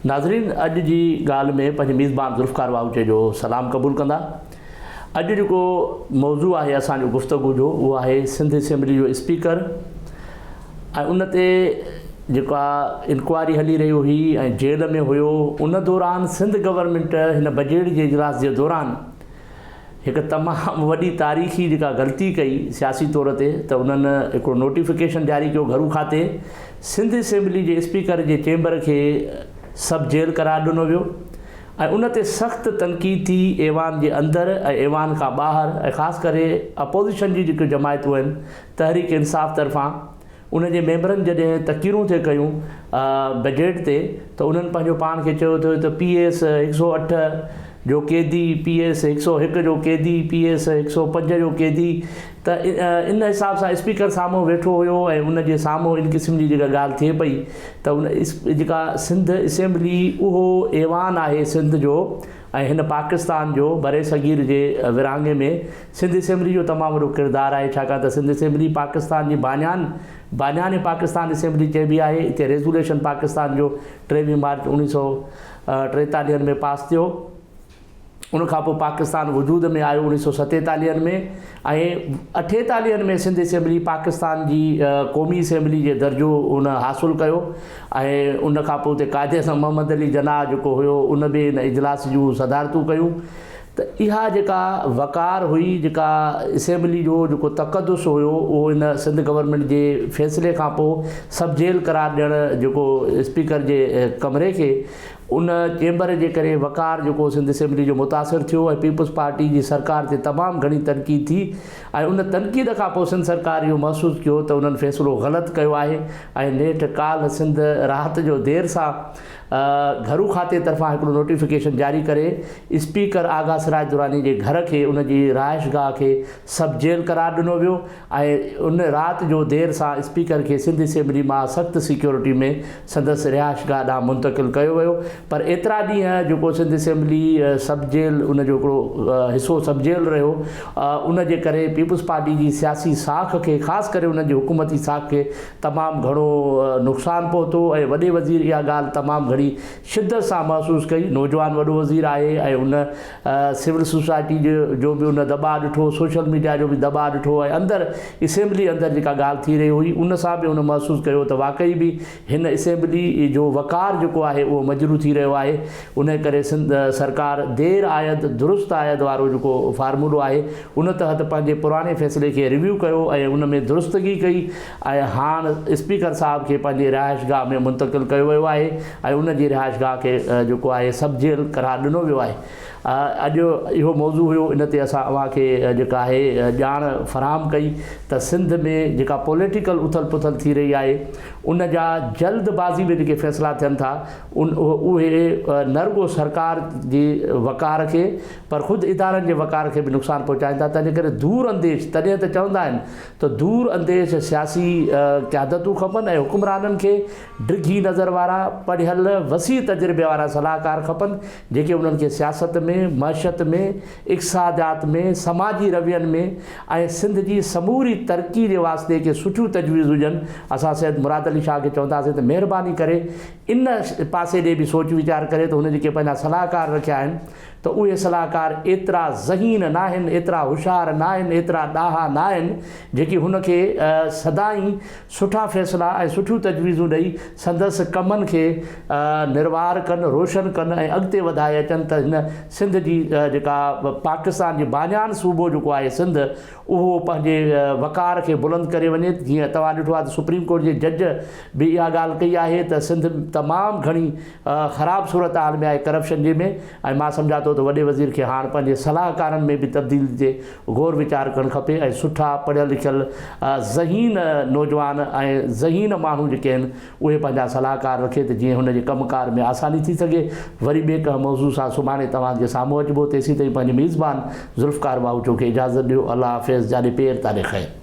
ناظرين اڄ جي ڳالهه ۾ پنهنجي ميزبان ذوالفقار واهوچي جو سلام قبول ڪندا. اڄ جيڪو موضوع آهي اسان جو گفتگو جو اهو آهي سنڌ اسيمبلي جو اسپيڪر ۽ ان تي جيڪا انڪوائري هلي رهي هئي ۽ جيل ۾ هيو ان دوران سنڌ گورنمينٽ هن بجيٽ جي اجلاس جي دوران هڪ تمام وڏي تاريخي جيڪا غلطي ڪئي سياسي طور تي ته انهن هڪڙو نوٽيفڪيشن جاري ڪيو گهرو کاتي سنڌ اسيمبلي جي اسپيڪر جي چيمبر کي سب جيل قرار ڏنو ويو ۽ ان تي سخت تنقيد ٿي ايوان جي اندر ۽ ايوان کان ٻاهر ۽ خاص ڪري اپوزيشن جي جيڪيون جماعتون آهن تحريڪ انصاف طرفان ان جي ميمبرن جڏهن تقريرون ٿي ڪيون بجيٽ تي ته انهن پنهنجو پاڻ کي چيو ٿيو ته پي ايس 108 جو قيدي، پي ايس 101 جو قيدي، پي ايس 105 جو قيدي ته ان حساب سان اسپيڪر سامهون ويٺو هيو ۽ ان جي سامهون ان قسم جي جيڪا ڳالهه ٿئي پئي ته ان جيڪا سنڌ اسيمبلي اهو ايوان آهي سنڌ جو ۽ هن پاڪستان جو برصغير جي ورهاڱي ۾ سنڌ اسيمبلي جو تمام وڏو ڪردار آهي ڇاڪاڻ ته سنڌ اسيمبلي پاڪستان جي بانيان بانيان پاڪستان اسيمبلي چئبي آهي اتي ريزوليشن پاڪستان جو 23 مارچ 1943 ۾ پاس ٿيو ان کان پوء پاڪستان وجود ۾ آيو 1947 ۾ ۽ اٺيتاليهن ۾ سنڌ اسيمبلي پاڪستان جي قومي اسيمبلي جي درجو ان حاصل ڪيو ۽ ان کان پوء اتي قائد اعظم محمد علي جناح جيڪو هيو ان به ان اجلاس جون صدارتون ڪيون ته اها جيڪا وقار هئي جيڪا اسيمبلي جو جيڪو تقدس هيو اهو ان سنڌ گورنمينٽ جي فيصلي کان پوء سب جيل قرار ڏيڻ جيڪو اسپيڪر جي ڪمري کي ان چيمبر جي ڪري وقار جيڪو سنڌ اسيمبلي جو متاثر ٿيو ۽ پيپلز پارٽي جي سرڪار تي تمام گهڻي تنقيد ٿي ۽ ان تنقيد کان پوء سنڌ سرڪار اهو محسوس ڪيو ته انهن فيصلو غلط ڪيو آهي ۽ نيٺ ڪالهه سنڌ رات جو دير سان گهرو کاتي طرفان هڪڙو نوٽيفڪيشن جاري ڪري اسپيڪر آغا سراج دراني جي گهر کي ان جي رهائشگاهه کي سب جيل قرار ڏنو ويو ۽ ان رات جو دير سان اسپيڪر کي سنڌ اسيمبلي مان سخت سيڪيورٽي ۾ سندس رهائشگاهه ڏانهن منتقل ڪيو ويو پر ايترا ڏينهن جيڪو سنڌ اسيمبلي سب جيل ان جو هڪڙو حصو سب جيل رهيو ان جي ڪري پيپلز پارٽي جي سياسي ساک کي خاص ڪري انهن جي حڪومتي ساک کي تمام گهڻو نقصان پهتو ۽ وڏي وزير اها ڳالهه تمام گهڻي شدت سان محسوس ڪئي. نوجوان وڏو وزير آهي ۽ ان سول سوسائٽي جو به ان دٻاء ڏٺو، سوشل ميڊيا جو به دٻاء ڏٺو ۽ اندر اسيمبلي اندر جيڪا ڳالهه ٿي رهي هئي ان سان به هن محسوس ڪيو ته واقعي به هن اسيمبلي جو وقار جيڪو آهي اهو مجروح ٿي رهيو آهي انهي ڪري سنڌ سرڪار دير آيد درست آيد وارو جيڪو فارمولو آهي ان تحت پنهنجي پراڻي فيصلي کي ريويو ڪيو ۽ ان ۾ درستگي ڪئي ۽ هاڻ اسپيڪر صاحب کي پنهنجي رهائشگاهه ۾ منتقل ڪيو ويو آهي ۽ ان جي رهائشگاهه کي جيڪو آهي سب جيل قرار ڏنو ويو آهي. اڄ اهو موضوع هيو ان تي اسان اوهان کي جيڪا آهي ڄاڻ فراهم ڪئي ته سنڌ ۾ جيڪا پوليٽيڪل اٿل پٿل ٿي رهي آهي ان جا جلد بازي ۾ جيڪي فيصلا ٿين ٿا ان اهي نه رڳو سرڪار جي وقار کي پر خود ادارن جي وقار کي به نقصان پهچائين ٿا تنهنجي ڪري دور انديش تڏهن ته چوندا آهن ته دور انديش سياسي قيادتون کپن ۽ حڪمرانن کي ڊگهي نظر وارا، پڙهيل، وسيع تجربي وارا صلاحڪار کپن، جيڪي انهن کي سياست ۾، معيشت ۾، اقتصاديات ۾، سماجي روين ۾ ۽ سنڌ جي سموري ترقي جي واسطي ڪي سٺيون تجويزون ڏين. اسان سيد مراد علي شاهه کي چونداسين ته مهرباني ڪري ان پاسي ڏي به سوچ ويچار ڪري ته هن جيڪي پنهنجا صلاحڪار رکيا آهن، ته اهي صلاحڪار ايترا ذهين ناهن، ايترا هوشيار ناهن، ايترا ڏاها ناهن، جيڪي هن کي سدائين سٺا فيصلا ۽ سٺيون تجويزون ڏئي سندس ڪمن کي نروار ڪن، روشن ڪن ۽ اڳتي وڌائي اچن ته هن سنڌ جي جيڪا پاڪستان جي بانيان صوبو جيڪو آهي سنڌ اهو پنهنجي وقار کي بلند ڪري وڃي جيئن توهان ڏٺو آهي ته سپريم ڪورٽ جي جج به اها ڳالهه ڪئي آهي ته سنڌ تمام گهڻي خراب صورتحال ۾ آهي ڪرپشن جي ۾ ۽ مان سمجهان ٿو ته وڏي وزير کي هاڻ پنهنجي صلاحڪارن ۾ به تبديلي تي غور ويچار ڪرڻ کپي ۽ سٺا پڙهيل لکيل ذهين نوجوان ۽ ذهين ماڻهو جيڪي آهن اهي پنهنجا صلاحڪار رکي ته جيئن هن جي ڪم ڪار ۾ آساني ٿي سگهي وري ٻئي ڪنهن موضوع سان سڀاڻي توهان جي سامهون اچبو تيسين تائين پنهنجي ميزبان ذوالفقار واهوچو کي اجازت ڏيو الله حافظ جاڏي پير تاڏي خير.